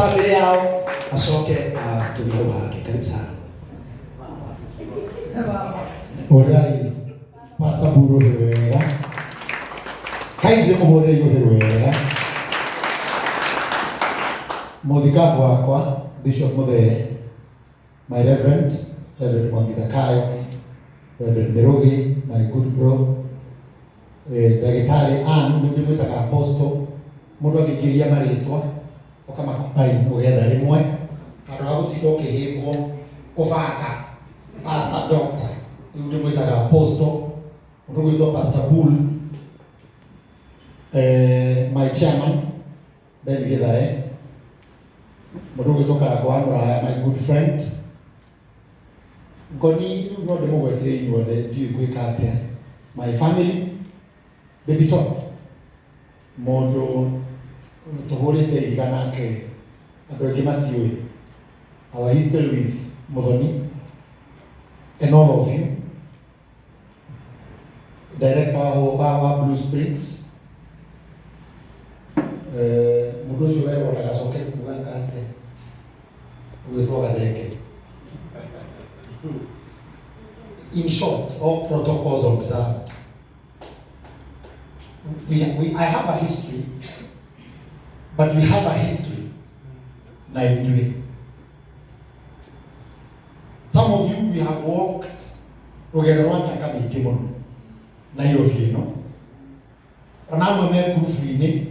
Family yao acoke tũthiĩ hau hangĩ. Karibu sana. Hũrĩrai Pastor Buru rũhĩ wega. Kaingĩ mũhũrĩre rũhĩ wega. Mũthikabu wakwa Bishop Mũthee, my Reverend, Reverend Mwangi Zakayo, Reverend Mirugi, my good bro, ndagĩtarĩ Ann, rĩu ndĩmwĩtaga Apostle, mũndũ angĩingĩhia marĩtwa ũkamacombine ũgetha rĩmwe handũ ha gũtinda ũkĩhĩngwo kũbanga pastor doctor, rĩu ndĩmwĩtaga Apostle, mũndũ ũgwĩtwo Pastor Bull, my chairman Ben Githae, mũndũ ũgwĩtwo Karangũ wa Mũraya, my good friend. Ngoni rĩu no ndĩmũgwetire inyuothe, ndiũĩ ngwĩka atĩa. My family, baby top, mũndũ tũhũrĩte ihiga nake andũ aingĩ matiũĩ our history with Muthoni and all of you, director wa Blue Springs, mũndũ ũcio werwo ndagacoke kuga ngate ũgwĩtwo Gathenge. In short, all protocols observed. I have a history, but we have a history na inyuĩ. Some of you, we have walked rũgendo rwa mĩaka mĩingĩ mũno Nairobi ĩno, ona amwe me ngurubu-inĩ,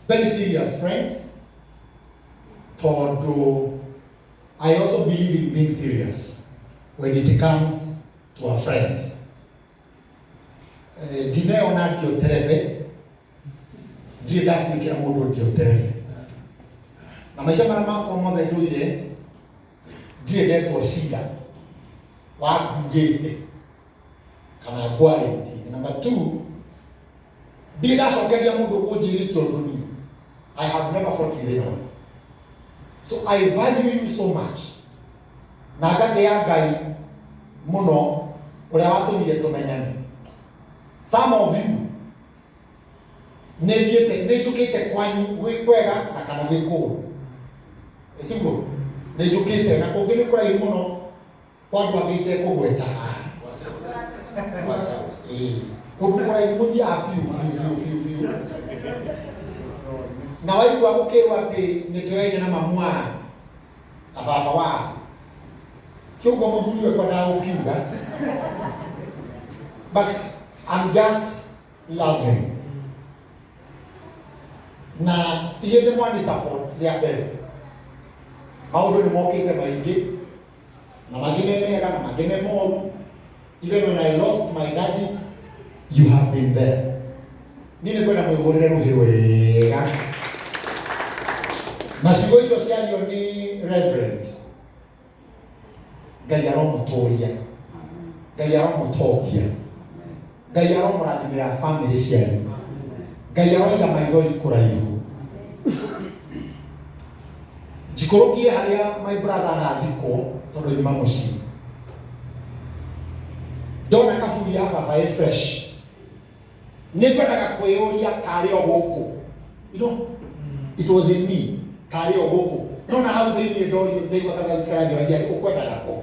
very serious friends, tondũ I also believe in being serious when it comes to a friend. Ndineyona ndioterebe, ndirĩ ndatuĩkĩra mũndũ ndioterebe, na maica marĩa makwa mothe ndũire ndirĩ ndetwo cira wa ngugĩte kana ngwarĩtie. Number two, ndirĩ ndacokeria mũndũ ũkũnjĩrĩte ũndũ niĩ. I have never fought with anyone, so I value you so much na ngatĩa Ngai mũno ũrĩa watũmire tũmenyane. Some of you nĩ thiĩte, nĩ njũkĩte kwanyu gwĩ kwega na kana gwĩ kũũru, ĩtiguo nĩ njũkĩte na kũngĩ nĩ kũraihu mũno kwa andũ angĩ itekũgweta haha. Ĩĩ, kũndũ kũraihu mũthiaga biũ biũ biũ biũ biũ, na waigua gũkĩrwo atĩ nĩ tũyaine na mamu wa na baba wa ti ũguo mũthuri ũyũ ekwendaga gũkiuga, but I'm just loving na ti hĩndĩ mwani support rĩa mbere. Maũndũ nĩ mokĩte maingĩ, na mangĩ me mega na mangĩ me moru. Even when I lost my daddy, you have been there. Niĩ nĩ kwenda mwĩhũrĩre rũhĩ wega na ciugo icio ciario nĩ Reverend. Ngai aromũtũria, Ngai aromũtongia, Ngai aromũrathimĩra famĩlĩ cianyu, Ngai aroiga maithori kũraihu. Njikũrũkire harĩa my brother arathikwo tondũ nyuma mũciĩ, ndona kaburi ya baba ĩ fresh, nĩ ngwendaga kwĩyũria karĩ o gũkũ. It was in me, karĩ o gũkũ, no na hau thĩinĩ ndorio, ndaigua gathauti karanjũragia, ũkwendaga kũ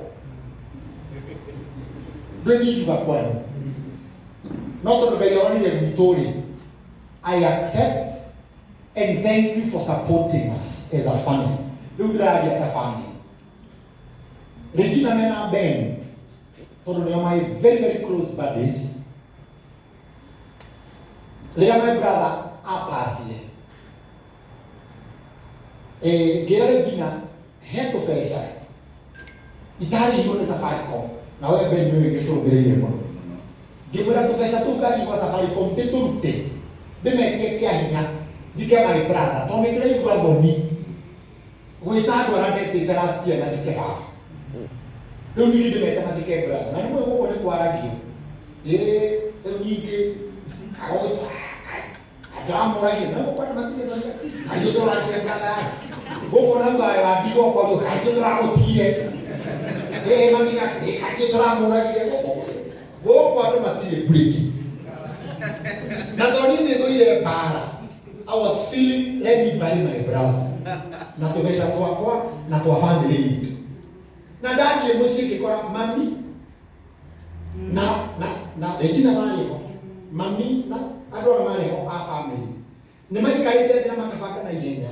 ndwĩ ningiuga kwanyu, no tondũ Ngai aronire gwitũ rĩ, I accept and thank you for supporting us as a family. Rĩu ndĩraria ta family. Regina mena Ben, tondũ nĩo my very very close buddies. Rĩrĩa my brother apasire, ngĩra Regina he tũbeca itarĩhirwo nĩ Safaricom, na we Ben nĩ ũĩ nĩtũrũmĩrĩire mũno. Ngĩmwĩra tũbeca tũu ngathiĩ gwa Safaricom ndĩtũrute, ndĩmetie kĩa hinya thike my brother, tondũ nĩ ndĩraigua thoni gwĩta andũ arĩa ndetĩte last year mathike baba, rĩu ningĩ ndĩmete mathike brother, na nĩ mũĩ gũkũ nĩ kwaragio. Ĩĩ, rĩu ningĩ kagũgĩtwa atũramũragia na gũkũ andũ matirĩ karitũ tũragire brother gũkũ na ugaga wa ndigwa ũkorio karitũ tũragũtigire, ĩĩ mamina, ĩĩ karitũ tũramũragire. Gũkũ andũ matirĩ breki, na tondũ niĩ nĩ thũire mbara, I was feeling, let me bury my brother. Na tũbeca twakwa na twa family itũ. Na ndathiĩ mũciĩ ngĩkora mami na Regina marĩ ho, mami na andũ arĩa marĩ ho a family nĩ maikarĩte thĩ na makabanga na ihenya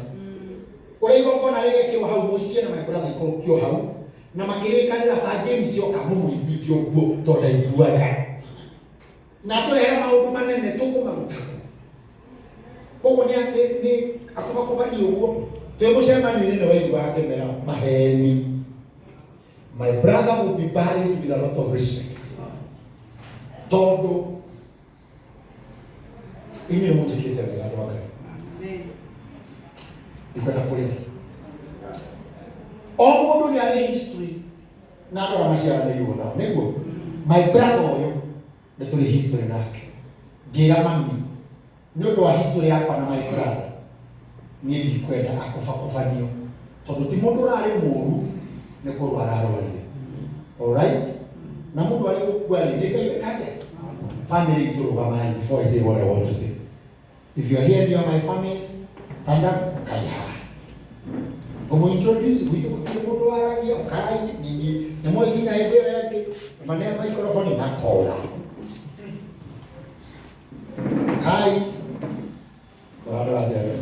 ũrĩa igongona rĩgekĩrwo hau mũciĩ na my brother ikũrũkio hau na makĩrĩkanĩra Sir James oka mũmũiguithie ũguo tondũ ndaiguaga na tũrehe maũndũ manene tũkũmaruta koguo nĩ akobakobani ũguo twĩ mũcemanio-inĩ nĩ waiguaga ngĩmera maheni. My brother will be buried with a lot of respect tondũ inyuĩ mũnjĩkĩte wega andũ a Ngai, ndikwenda kũrĩra. O mũndũ nĩ arĩ history na andũ arĩa maciaranĩirwo nao nĩguo my brother ũyũ nĩ tũrĩ history nake. Ngĩra mami nĩ ũndũ wa history yakwa na my brother, niĩ ndikwenda akũbakobanio tondũ ti mũndũ ũrarĩ mũru, nĩ kũrwara arwarire. Alright, na mũndũ arĩ gũkua rĩ, nĩ Ngai wĩkate. Family itũ, rũgamai before I say what I want to say. If you are here and you are my family, stand up. Kai haha ngũmũ-introduce gwitũ gũtirĩ mũndũ waragia ũkai nini nĩ moĩ nginya hĩndĩ ĩyo ĩngĩ manea microphone makora kai ũrandora njere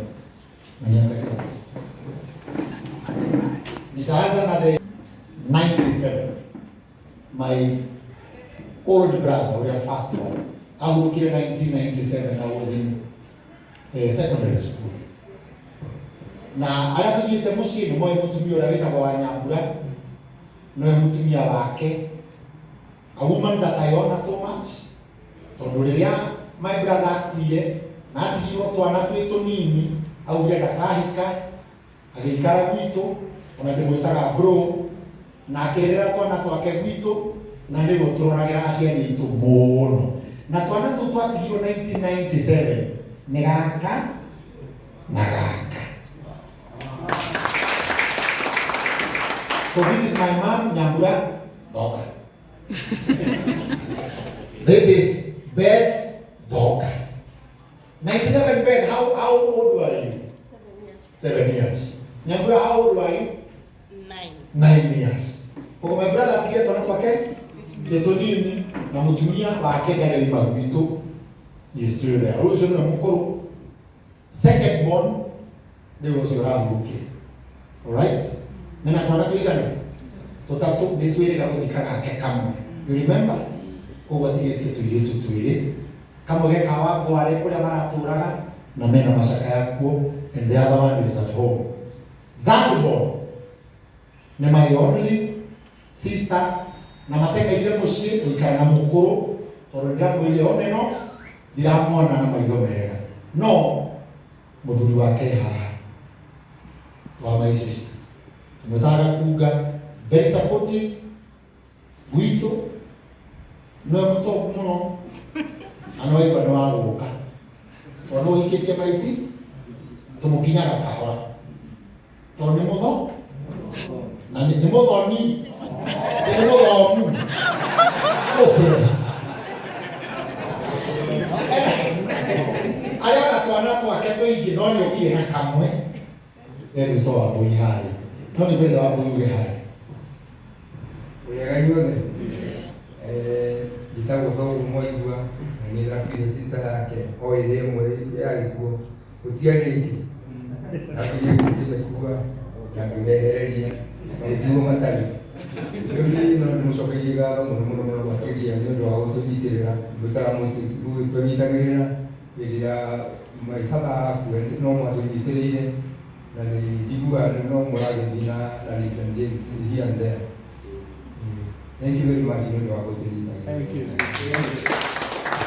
na mĩaka ĩtatũ. Nitaanza na the 97, my old brother ũrĩa first born ahurũkire 1997. I was in secondary school na arĩa tũthiĩte mũciĩ nĩ moĩ mũtumia ũrĩa wĩtagwo wa Nyambura nĩwe mũtumia wake, a woman that I honor so much tondũ rĩrĩa my brother akuire na atigirwo twana twĩ tũnini, augire ndakahika, agĩikara gwitũ, ona ndĩmwĩtaga bro, na akĩrerera twana twake gwitũ na nĩguo tũroragĩra aciari aitũ mũno na twana tũu twatigirwo 1997 nĩ gaka na gaka. So this is my mom, Nyambura Thoka. This is Beth Thoka. 97. Beth, how old were you? 7 years. 7 years. Nyambura, how old were you? 9. 9 years. Koguo my brother atigire twana twake twĩ tũnini na mũtumia wake ndarĩ oima gwitũ. He is still there. Rĩu ũcio nĩwe mũkũrũ. Second born nĩwe ũcio ũrahurũkire. Alright? Nĩ na twana tũigana? Tũtatũ. Nĩ twĩrĩga gũthika gake kamwe. You remember? Koguo atigĩtie tũirĩtu twĩrĩ. Kamwe geka wa Ngware kũrĩa maratũraga na mena macakaya kuo and the other one is at home. Third born nĩ my only sister na matengerire mũciĩ gũikara na mũkũrũ tondũ ndĩramwĩrire on and off ndiramuona na maitho mega no mũthuri wake haha wa my sister tũmwĩtaga Kunga, very supportive gwitũ, nĩwe mũtongu mũno na nĩ waigua nĩ wa gũka tondũ nĩ ũhikĩtie maici tũmũkinyaga kahora tondũ nĩ mũtho na nĩ mũthoni nĩ mũthomu. Oh, bless. Arĩa ona twana twake tũingĩ no nĩ ũkire na kamwe egwĩtwo Wambũi harĩa no nĩ ngwenda Wambũi uge harĩa. Wega inyuothe. Njĩtagwo Thoguo Mwaigua na nĩ ndakuire sister yake o ĩrĩa ĩmwe ya gĩkuũ gũtiarĩ ĩngĩ ndathire ngĩmaigua na ngĩmehereria magĩtigwo matarĩ. Rĩu niĩ no ndĩmũcokerie ngatho mũno mũno mũno makĩria nĩ ũndũ wa gũtũnyitĩrĩra mũikara mũtũnyitagĩrĩra hĩndĩ ya my father akua no mwatũnyitĩrĩire na nĩ njiguaga no mũragĩthiĩ na different things here and there. Thank you very much nĩ ũndũ wa gũtũnyitagĩrĩra. Thank you.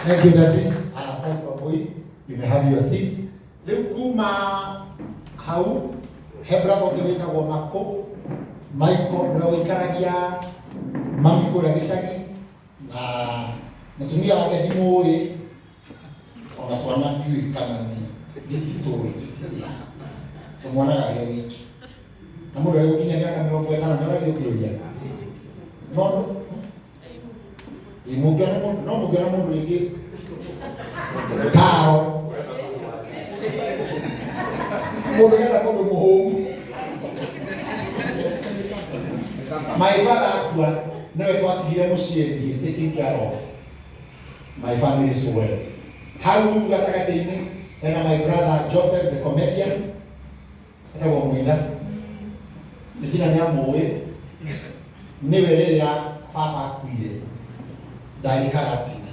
Thank you, Daddy. Asante Wambui. You may have your seat. Rĩu kuma hau he brother ũngĩ wĩtagwo Mako. Michael nĩwe ũikaragia mami kũrĩa gĩcagi na mũtumia wake ndimũĩ ona twana ndiũĩ kana nĩ titũĩ tũtirĩ tũmwonaga arĩ wiki na mũndũ arĩ gũkinya mĩaka 50 nĩ oragio kĩũria no ĩ mũngĩona mũndũ no mũngĩona mũndũ rĩngĩ karo mũndũ nenda kũndũ mũhũmu. My father akua nĩwe twatigire mũciĩ, he is taking care of my family so well. Hau gatagatĩ-inĩ hena my brother Joseph the comedian, etagwo Mũitha, Regina nĩ amũĩ. Nĩwe rĩrĩa baba akuire ndarĩ karatina.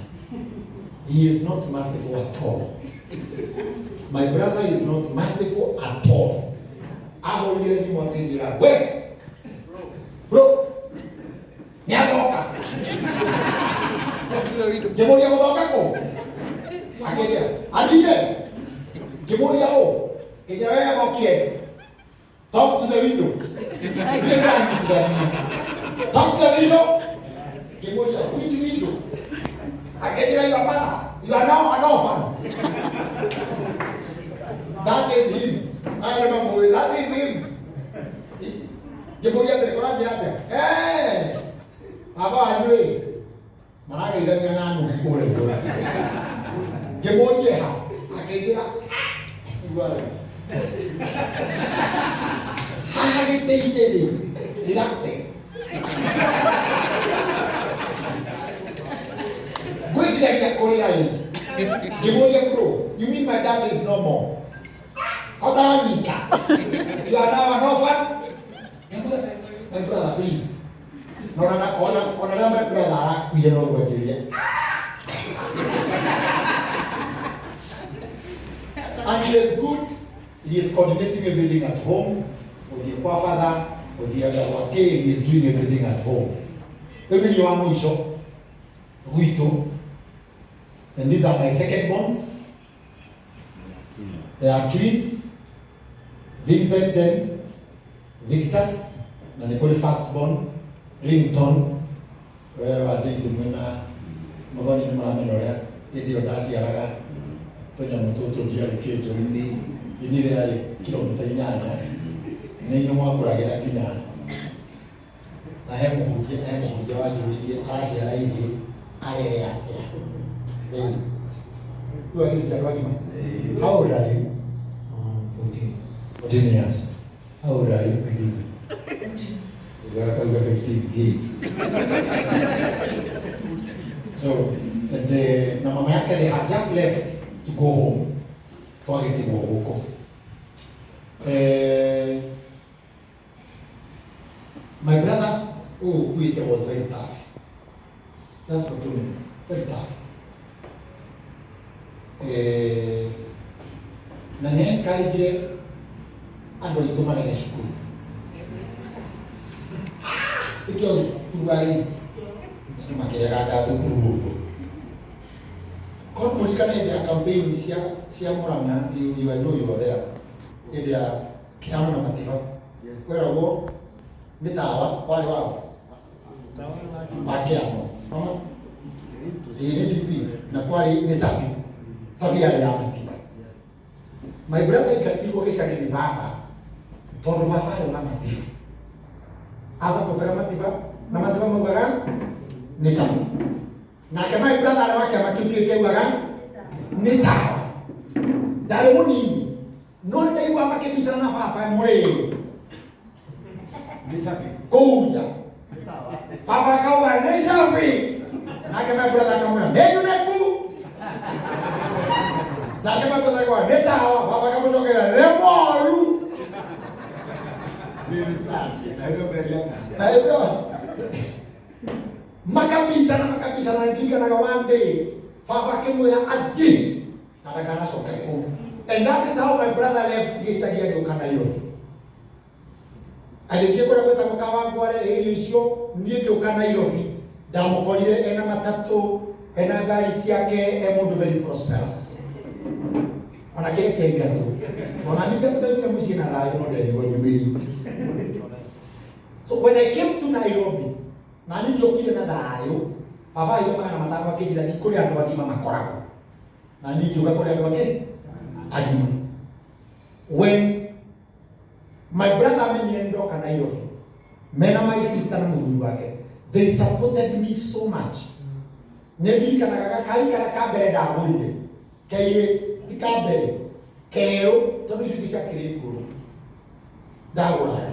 He is not merciful at all. My brother is not merciful at all. Ahũrire thimũ akĩnjĩra, "We bro, nĩathoka." Ngĩmũria, "Gũthoka kũ?" Akĩnjĩra athire. Ngĩmũria ũ, ngĩnjĩra, "We mokire, talk to the window." Ndirĩ ndĩranyitithania talk to the window. Ngĩmũria, "Which window?" Akĩnjĩra, "Your mother, you are now an orphan." That is him. I remember that is him. Ngĩmũria atĩrĩ, "Kũranjĩra atĩa?" "Eh, baba wanyu rĩ marageithania na nũgũ kũrĩa igũrũ." Ngĩmũrie ha, akĩnjĩra, "Igua wega. Haha gĩtĩ-inĩ rĩ, relaxing." Ngwĩciragia kũrĩra rĩ. Ngĩmũria, "Bro, you mean my dad is no more?" "Kotaranyita, you are now an orphan." Ngĩmwĩra, "My brother, please." Na ona rĩrĩa my brother arakuire no ngwanjĩria. And he is good, he is coordinating everything at home, gũthiĩ kwa father, gũthiaga gwake, he is doing everything at home. Rĩu nĩ niĩ wa mũico gwitũ, and these are my second borns. They are twins, Vincent and Victor, na nĩ kũrĩ first born Rington. We wa Daisy mwĩna Mũthoni nĩ mũramenya ũrĩa hĩndĩ ĩyo ndaciaraga tũnyamũ tũtũ ndiarĩ kĩndũ, ini rĩarĩ kilomita 8 nĩ inyuĩ mwakũragĩra nginya na he mũhunjia wanjũririe araciara ihĩ arere atĩa. Rĩu rĩu agĩrĩte andũ agima. How old are you? 14. 14 years. How old are you? I think Uga 15 gay. So and na mama yake, they had just left to go home, twagĩtigwo gũkũ. My brother ũyũ ũkuĩte was very tough. Just for 2 minutes. Very tough. Na nĩ encouragire andũ aitũ marege cukuru. Tikio thukuru arĩ andũ makĩreganga thukuru ũguo. Korwo mũririkane hĩndĩ ya campaign cia Murang'a, you, I know you were there. Hĩndĩ ya Kĩharo na Matiba. Kweragwo nĩ tawa warĩ wao wa kĩama. Mama, ĩĩ nĩ DP na kwarĩ nĩ Sabi. Sabi yarĩ ya Matiba. My brother ikatigwo gĩcagi nĩ baba tondũ baba arĩ wa Matiba. Acapokera Matiba na Matiba maugaga nĩ Sabi. Nake my brother arĩ wa kĩama kĩu kĩngĩ augaga nĩ tawa. Ndarĩ mũnini no nĩ ndaigua makĩbicana na baba mũrĩo kũu nja. Baba akauga nĩ Sabi. Nake my brother akamwĩra nĩ nyuneku. Nake my brother akauga nĩ tawa. Baba akamũcokeria nĩ moru. Na hivyo makabicana makabicana. Ndirikanaga one day baba akĩmwĩra athiĩ na ndakanacoke kũu, and that is how my brother left gĩcagi agĩũka Nairobi, agĩthiĩ kũrĩa gwĩtagwo Kawangware area icio. Niĩ ngĩũka Nairobi ndamũkorire ena matatũ, ena ngari ciake, e mũndũ very prosperous. Ona kĩrĩ kĩingatũ ona ningĩ ndaumire mũciĩ na thayũ no nderirwo nyumĩrie. So when I came to Nairobi, na niĩ ndiokire na thayũ. Baba aiga 500 akĩnjĩra thiĩ kũrĩ andũ agima makoragwo, na niĩ ngiuga kũrĩ andũ angĩ agima. When my brother amenyire nĩ ndoka Nairobi mena my sister na mũthuri wake, they supported me so much. Nĩ ndirikanaga gakari karĩa ka mbere ndagũrire keirĩ, ti ka mbere, kerũ, tondũ icio ingĩ ciakĩrĩ ngũrũ. Ndagũraga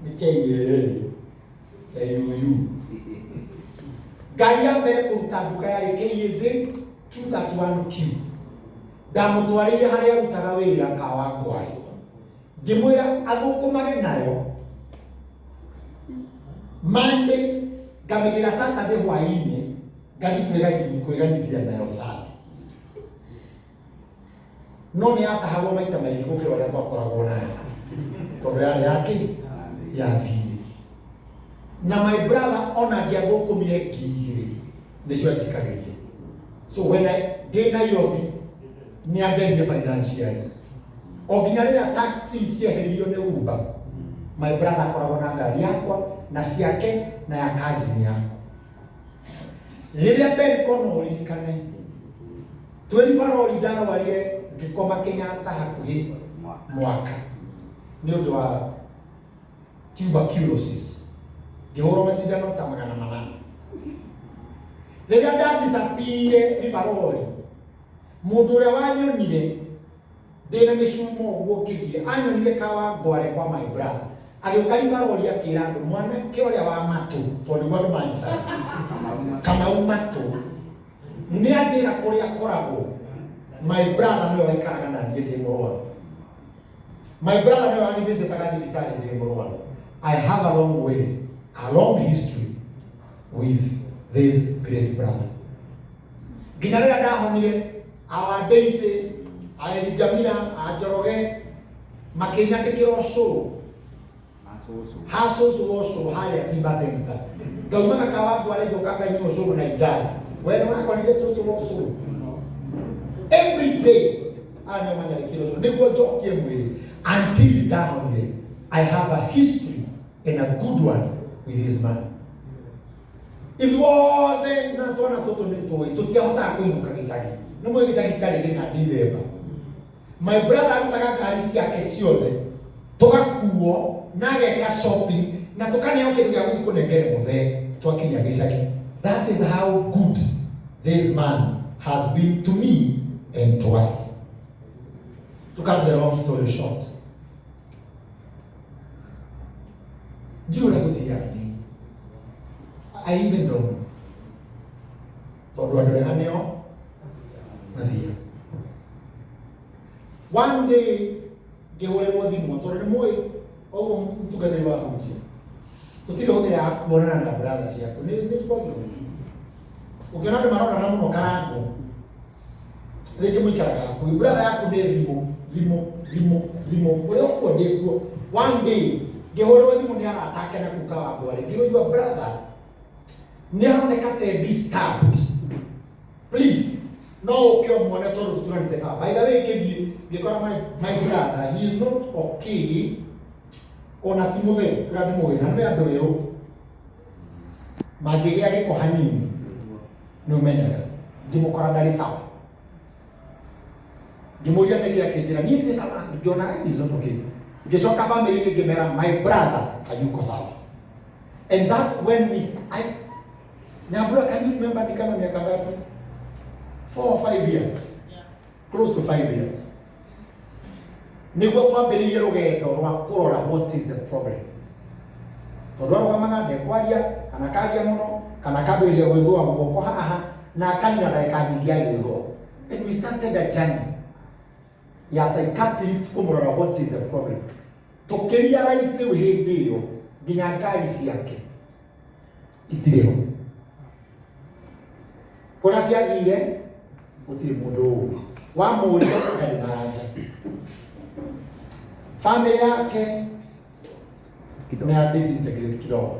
nĩ KAA. Ngari ya mbere kũruta nduka yarĩ KAZ 231Q. Ndamũtwarĩire harĩa arutaga wĩra Kawangware, ngĩmwĩra athũkũmage nayo Monday, ngamĩgĩra Saturday hwaĩ-inĩ, ngathiĩ kwĩganithia nayo Sunday. No nĩ yatahagwo maita maingĩ gũkĩra ũrĩa twakoragwo nayo, tondũ yarĩ ya kĩ ya thiirĩ. Na my brother, ona angĩathũkũmire 2,000, nĩcio anjikagĩria. So when I ndĩ Nairobi, nĩ anderire financially o nginya rĩrĩa taxi cieheririo nĩ Uber. My brother akoragwo na ngari yakwa na ciake na ya cousin yakwa. Rĩrĩa Ben Kono, ũririkane twĩ Rivaroli, ndarwarire ngĩkoma Kenyatta hakuhĩ mwaka nĩ ũndũ wa tuberculosis, ngĩhũrwo macindano ta 800. Rĩrĩa ndadisappeaire Rivaroli, mũndũ ũrĩa wanyonire ndĩna mĩcumo ũguo ngĩthiĩ, anyonire Kawangware kwa my brother, agĩũka Rivaroli akĩra andũ, mwanake ũrĩa wa matũ, tondũ nĩguo andũ manjĩtaga, Kamau Matũ, nĩ anjĩra kũrĩa akoragwo. My brother nĩwe waikaraga na niĩ ndĩ mũrwaru. My brother nĩwe wanivĩcĩtaga thibitarĩ ndĩ mũrwaru. I have a long way, a long history with this great brother, nginya rĩrĩa ndahonire. Awandeicĩ, aelijamira, anjoroge makĩnyandĩkĩra ũcũrũ ha cũcũ wa ũcũrũ harĩa Simba Center. Ngaumaga Kawangware, njoka nganyua ũcũrũ na indathi. We nĩ wakorire cũcũ wa ũcũrũ every day, aya nĩo manyandĩkĩra ũcũrũ nĩguo njokie mwĩrĩ until ndahonire. I have a history and a good one with this man. Ithuothe na twana tũtũ nĩ tũĩ tũtiahotaga kũinũka gĩcagi, nĩ mũĩ gĩcagi karĩ nginya Ndithemba. My brother arutaga ngari ciake ciothe, tũgakuo na ageka shopping na tũkaneo kĩndũ gĩa gũthiĩ kũnengere mũthee twakinya gĩcagi. That is how good this man has been to me and to us. To cut the long story short, ndiũ ũrĩa gũthiaga nĩ I even don't know, tondũ andũ ega nĩo mathiaga. One day ngĩhũrĩrwo thimũ, tondũ nĩ mũĩ ũguo mũtungatĩri wa hunjia tũtirĩ hũthĩra ya kuonana na brother ciaku. Nĩ is it possible? Ũngĩona andũ maronana mũno karango, rĩngĩ mũikaraga hakuhĩ. Brother yaku nĩ thimũ, thimũ, thimũ, thimũ, ũrĩa ũkuo ndĩkuo. One day ngĩhũrĩrwo thimũ nĩ arata ake na kuu Kawangware, ngĩrwo, "Your brother nĩ aroneka te disturbed, please no ũke ũmuone tondũ tũturanĩte sawa." By the way, ngĩthiĩ ngĩkora my brother, he is not okay, ona ti mũtheru ũrĩa ndĩmũĩ. Na nĩ andũ erũ mangĩgĩa gĩko hanini nĩ ũmenyaga. Ngĩmũkora ndarĩ sawa, ngĩmũria nĩkĩ, akĩnjĩra, "Niĩ ndirĩ sawa." Ngĩona is not okay. Ngĩcoka family-inĩ ngĩmera, "My brother hayuko sawa." And that when we I Nyambura, can you remember ni kama miaka ngapi? 4 or 5 years, close to 5 years, nĩguo twambĩrĩirie rũgendo rwa kũrora what is the problem, tondũ arũgamaga ndekwaria kana karia mũno kana kambĩrĩria gwĩthũa guoko haha na akanina ndagĩka nyingĩ agĩthũa. And we started a journey ya psychiatrist kũmũrora what is the problem. Tũkĩrealize rĩu hĩndĩ ĩyo nginya ngari ciake itirĩ ho, kũrĩa ciathire gũtirĩ mũndũ ũĩ, wamũria ndarĩ na anja. Family yake nĩ ya disintegrate kidogo.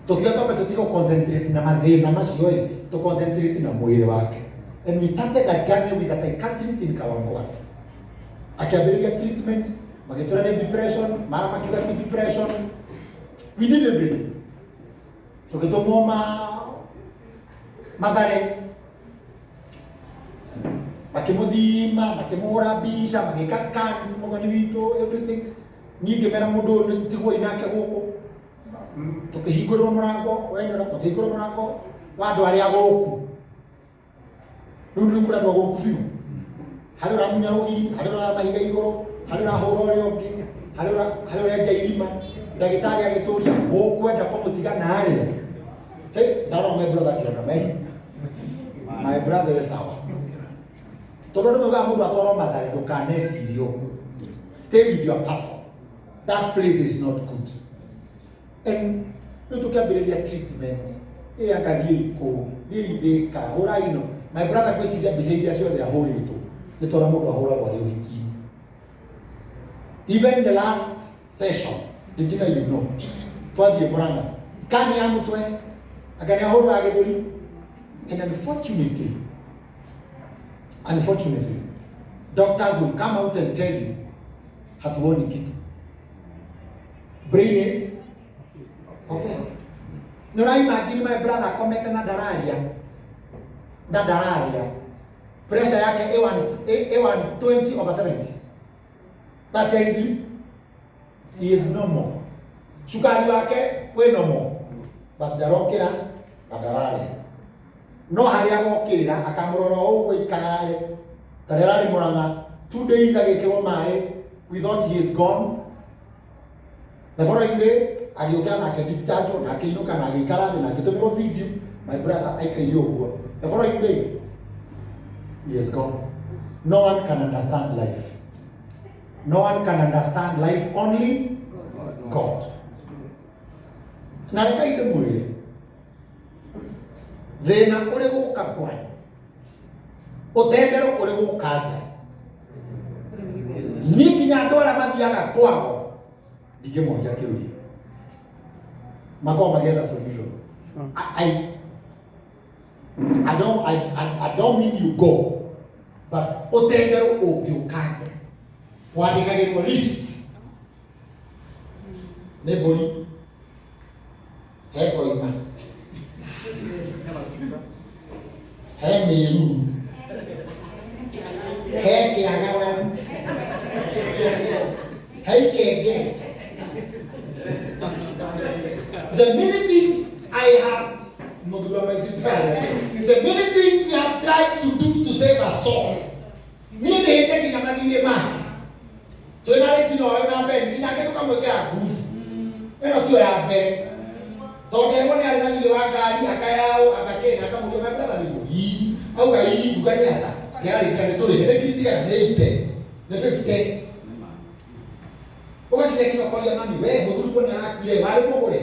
Tukiuga twambe tũtige concentrate na mathĩna macio ĩ, tũ concentrate na mwĩrĩ wake. And we started a journey with a psychiatrist in Kawangware. Akĩambĩrĩria treatment, magĩtwĩra nĩ depression, mara makiuga ti depression. We did everything. Tũgĩtũmwo ma Mathare, makĩmũthima, makĩmũhũra mbica, magĩka scans, mũthoni witũ, everything. Niĩ ngĩmera mũndũ ũyũ nĩ tigwoi nake gũkũ. Tũkĩhingũrĩrwo mũrango wenora, tũkĩhingũrwo mũrango wa andũ arĩa gũkũ. Rĩu nĩ kũrĩ andũ agũku biũ, harĩ ũramunya rũgiri, harĩ ũraya mahiga igũrũ, harĩ ũrahũra ũrĩa ũngĩ, harĩ ũrenja irima. Ndagĩtarĩ agĩtũria, "Mũkwenda kũmũtiga narĩa?" Hey, ndarora my brother akĩona me my brother is sawa. Tondũ andũ maugaga mũndũ atwarwo Mathare ndũkanecirie ũguo. Stay with your person. That place is not good. And rĩu tũkĩambĩrĩria treatment, ĩ anga thiĩi kũu, thiĩi Thĩka, hũrai ino. My brother ngwĩciria mbica iria ciothe ahũrĩtwo nĩ ta ũrĩa mũndũ ahũragwo arĩ ũhiki-inĩ. Even the last session, Regina you know, twathiĩ Murang'a, scan ya mũtwe, anga nĩ ahũrũra gĩthũri. And unfortunately, unfortunately, doctors will come out and tell you, hatuoni kitu. Brain is okay. Nĩ ũra imagine my brother akomete na ndararia, na ndararia. Pressure yake A1, A120 over 70. That tells you he is normal. Cukari wake wĩ normal, but ndarokĩra na ndararia. No harĩa agokĩrĩra akamũrora ũguo ikare ta rĩrĩa ararĩ Murang'a 2 days agĩkĩrwo maĩ, we thought he is gone. The following day agĩũkĩra na akĩdischarge na akĩinũka na agĩikara thĩ na agĩtũmĩrwo video. My brother aikaire ũguo. The following day he is gone. No one can understand life. No one can understand life, only God. Na reke ndĩmwĩre thĩna ũrĩ gũka kwanyu, ũtendero ũrĩ gũka nja, niĩ nginya andũ arĩa mathiaga kwao ndingĩmoria kĩũria, makorwo magĩetha solution. I don't mean you go, but ũtendero ũngĩũka nja wandĩkagĩrwo list nĩ mbũri, he ngoima, he mĩruru, he kĩagararu, he ikenge. The many things I have, mũthuri wa my sister, the many things we have tried to do to save a soul, niĩ ndĩhĩte nginya mathirĩ make twĩna rĩtina ũyũ na mbere nginya ke tũkamwĩkĩra nguvu ĩno tiyo ya mbere, tondũ erwo nĩ arĩ na thirĩ wa ngari akayaũ agakĩ na akamũria my brother nĩguo ii auga ii nduga nĩ aca ngera rĩtina nĩ tũrĩhe nĩ ngiri cigana nĩ 80 nĩ 50 ũgakinya kinya ũkoria mami we mũthuri guo nĩ arakuire warĩ mũgũre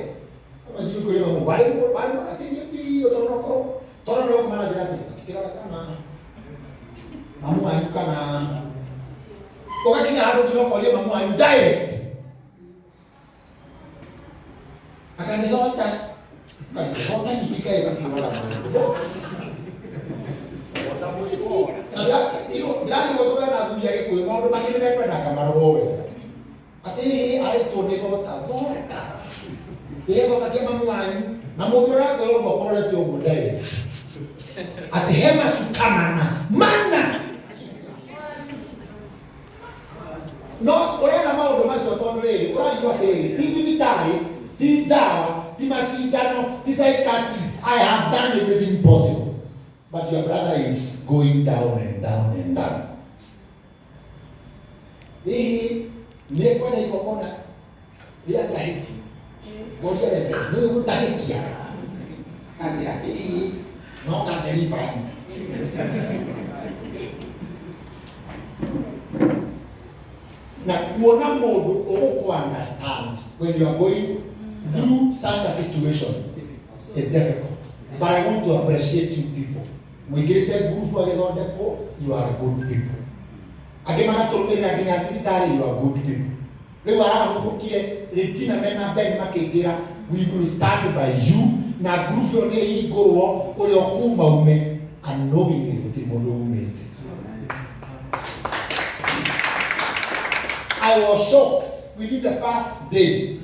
amajibu kwĩra mamu warĩ mũgũre warĩ mũgatĩrie biũ tondũ no korwo tondũ no kũmana njĩra atĩ akĩrora kana mamu wanyu kana ũgakinya handũ nginya ũkoria mamu wanyu direct akanithota kanithota ningĩ kaĩ gakĩrora maũndũ ndĩrarigwo tũrĩa na athuri a Gĩkũyũ maũndũ mangĩ nĩ mekwenda ngamarorwo wega atĩ aretwo nĩ thota thota ĩ thota cia mamu wanyu na mũndũ ũrakwĩra ũguo akororete ũguo direct atĩ he macuka mana mana no ũretha maũndũ macio tondũ rĩrĩ ũrarigwo atĩrĩrĩ ti thibitarĩ ti ndawa ti macindano ti psychiatrist. I have done everything possible, but your brother is going down and down and down. Ĩĩ nĩ kwenda igongona rĩa ndahĩki ngoria reverend nĩ gũtahĩkia akanjĩra ĩĩ no ka deliverance. Na kuona mũndũ ũgũkũ understand when you are going through such a situation is difficult, but I want to appreciate you people mũingĩrĩte ngurubu agĩthondekwo. You are good people. Angĩ magatũrũmĩrĩra nginya thibitarĩ. You are good people. Rĩu arahurũkire Regina mena Ben makĩnjĩra, "We will stand by you," na ngurubu ĩyo nĩ ĩhingũrwo ũrĩa ũkuma ume unknowingly gũtirĩ mũndũ umĩte. I was shocked. Within the first day,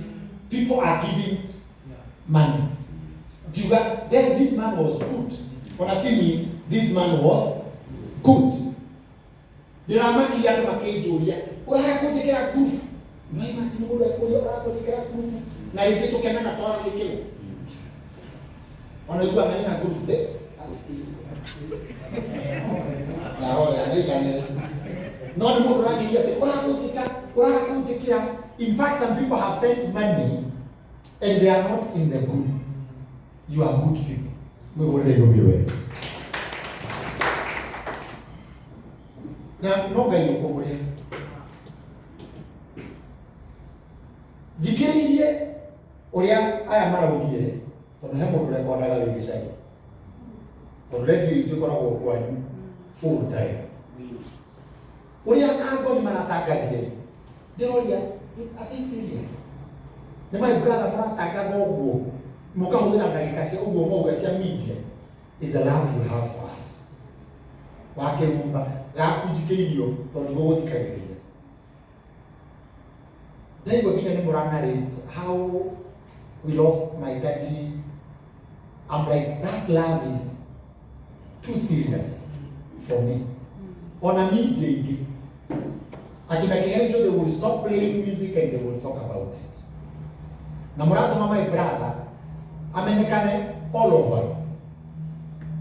people are giving money. Ngiuga, then this man was good. Ona tini, this man was good. Ndĩramakirie andũ makĩnjũria ũraga kũnjĩkĩra ngubu no imagine mũndũ ekũria ũraga kũnjĩkĩra ngubu na rĩngĩ tũkenaga twaga gwĩkĩrwo ona igua marĩ na ngubu eh ndahorera nĩiganĩre no nĩ mũndũ ũrangiria atĩ ũraga ũraga kũnjĩkĩra. In fact, some people have sent money and they are not in the group. You are good people. Mwĩhũrĩre irũgĩ wega. Na no Ngai ũkũmũrĩha. Thikĩrĩirie ũrĩa aya maraugire tondũ he mũndũ ũrekondaga wĩ gĩcagi. Tondũ redio itũ ĩkoragwo kwanyu full time. Ũrĩa angoni maratangathire ndĩroria, are they serious? Nĩ my brother mũratangatha ũguo mũkahũthĩra ndagĩka cia ũguo mwauga cia media is the love you have for us. Wakĩrumba gaku njikĩirio tondũ ndigũgũthikagĩrĩria. Ndaigua nginya nĩ mũranarrate how we lost my daddy. I'm like, that love is too serious for me. Ona media ingĩ akina Kĩhenjo, they will stop playing music and they will talk about it. Na mũratũma my brother amenyekane all over,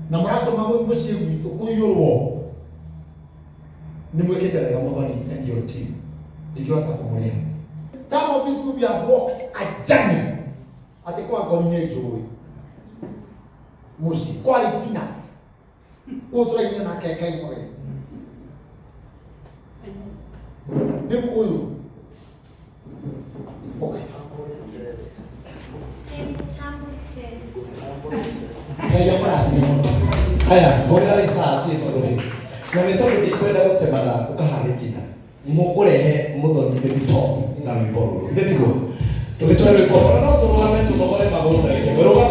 na mũratũma mũciĩ gwitũ kũiyũrwo. Nĩ mwĩkĩte wega, Mũthoni and your team. Ndingĩhota kũmũrĩha. Some of these people have walked a journey atĩ kwa ngoni nĩ njũĩ mũciĩ kwa Ritina ũyũ tũrainire nake Ngai mũgeni rĩu ũyũ okay. Ngai amũrathime mũno. Haya, hũrĩra icati ĩtũrĩ na nĩ tondũ ndikwenda gũtemana ũkaharĩ njina mũkũrehe Mũthoni Baby Top na rwĩmbo rũrũ, githĩ tiguo? Tũgĩtũhe rwĩmbo ona no tũrũgame tũthogore magũrũ na gĩkeno. Rũgame.